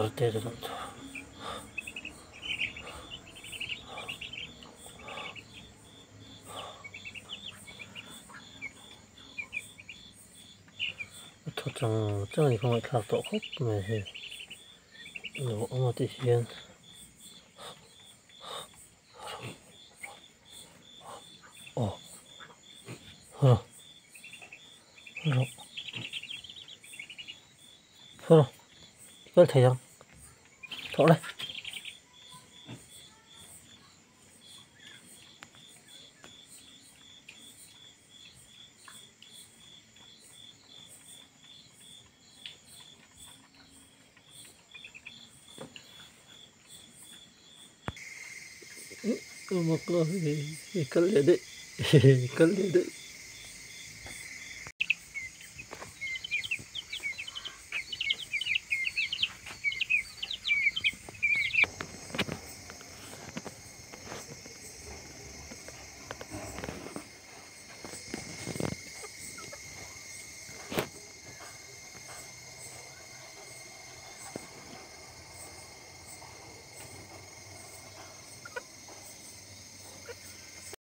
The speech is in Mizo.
arte te kan tho. A thaw chang chang a ni khawngaih thlak tawh khawp mai hei lo awm a tih hian. Aw rawh rawh rawh kal thei ang thawh le. Kal leh daih kal leh daih.